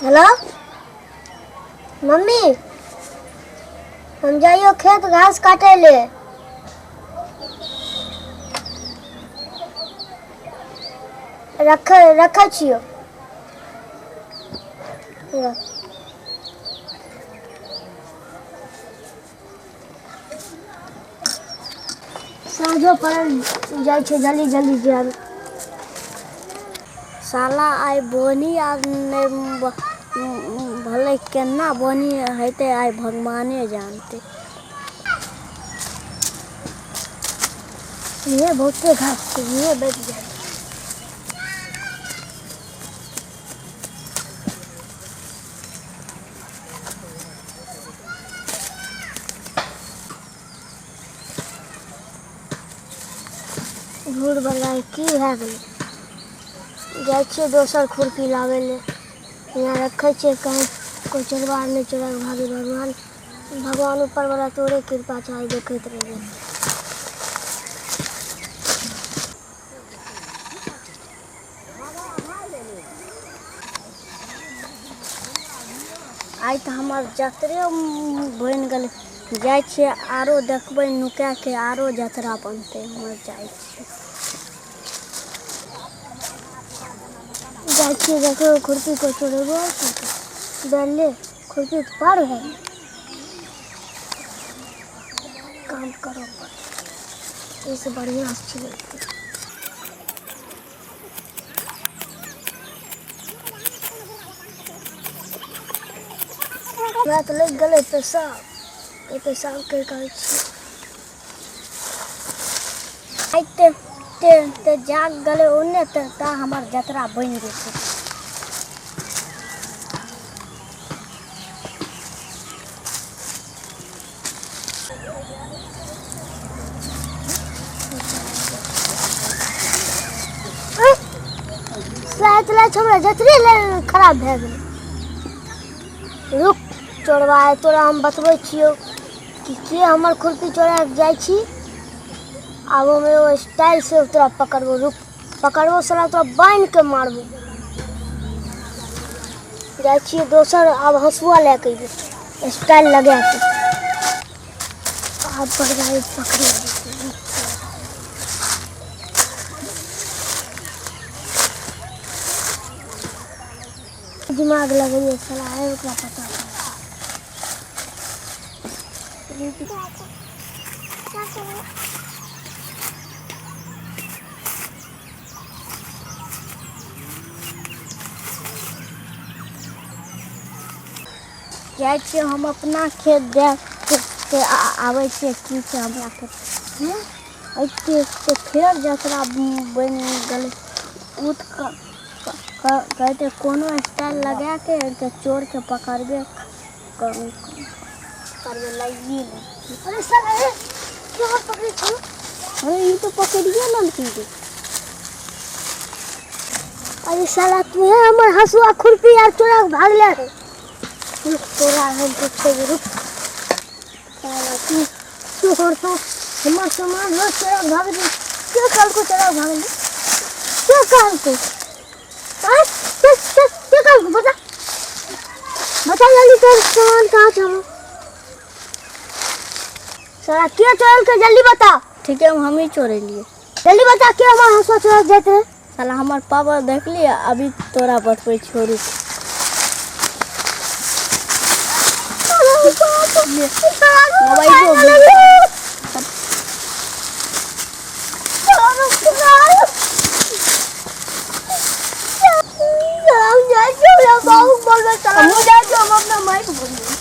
Hello mummy, हम जाइयो खेत घास काटे ले। रख रखै छियो। साँझो पड़ल जाइ छै, जल्दी जल्दी जायब। साला आइ बोनी आर नहि भलै, केना बोनी हेतै आइ भगवाने जानतै। ये बहुते घास छै, ये बैठ जाइ। घूर बला की भए गेलै? जाइ छियै दोसर खुरपी लाबै लए। यहाँ रखै छियै, कहीं कोइ चोरबा नहि चोरा कऽ भागे। भगवान भगवान ऊपरवला, तोरे कृपा चाही, देखैत रहियै। आइ तऽ हमर जतरे बनि गेलै। जाइ छियै आरो देखबै नुकाके, आरो जतरा बनतै हमर। जाइ छियै, जाइ छियै, देखबै खुरपी को चोरेबो करतै। खुरपी तऽ पार भए गेलै, काम करऽ पड़तै, एहिसँ बढ़िआँ छै। हमरा तऽ लागि गेलै पेशाब। एहि पेशाब करि कऽ छियै। आइ ते ते ते जाग गेलै ओन्ने तऽ ता हमर जतरा बनि जेतै। सिलाइ तिलाइ हमरा जतरे खराब भए गेलै। रुक चोरबा, आइ तोरा हम बतबै छियौ कि के हमर खुरपी चोरा कऽ जाइ छी। आब हम एगो स्टाइल से तोरा पकड़बो। रुक, पकड़बो साला, तोरा बान्हि कऽ मारबो। जाइ छियै दोसर आब हँसुआ लए कऽ अयबै, स्टाइल लगा कऽ। आब पर पकड़ि दिमाग लगैए साला, आइ ओकरा पता जाइ छियै। हम अपना खेत देख के आबै छियै, की छै हमरा खेत। एते फेर जतरा बनि गेलै। ओ तऽ कहतै कोनो स्टाइल लगाके तऽ चोरके पकड़बे करबै, लाइए लै। अरे सर, अरे क्यों पकड़ै छौ? अरे ई तऽ पकड़िए लेलकै रे। अरे साला, तू है हमर हंसुआ खुरपी यार चोरा के भागले रे। रुक, तोरा हम पूछे, रुक। साला तू तू और तो हमर सामान हो चोरा के भाग दे। के कहल को चोरा के भाग दे? के कहल को? आय, चल चल, के कहल को? बता बता जल्दी, तोर सामान कहाँ छौ? साला के चोरल के? जल्दी बता। ठीक है, हम ही चोरेलिए। जल्दी बता, के हमर हंसुआ चोरा के जाइत रहे? साला हमर पावर देखली? अभी तोरा बतबै छियौ, रुक। मोबाइलो हमहूँ जाइ छियौ, हम अपना माइक बोलबै।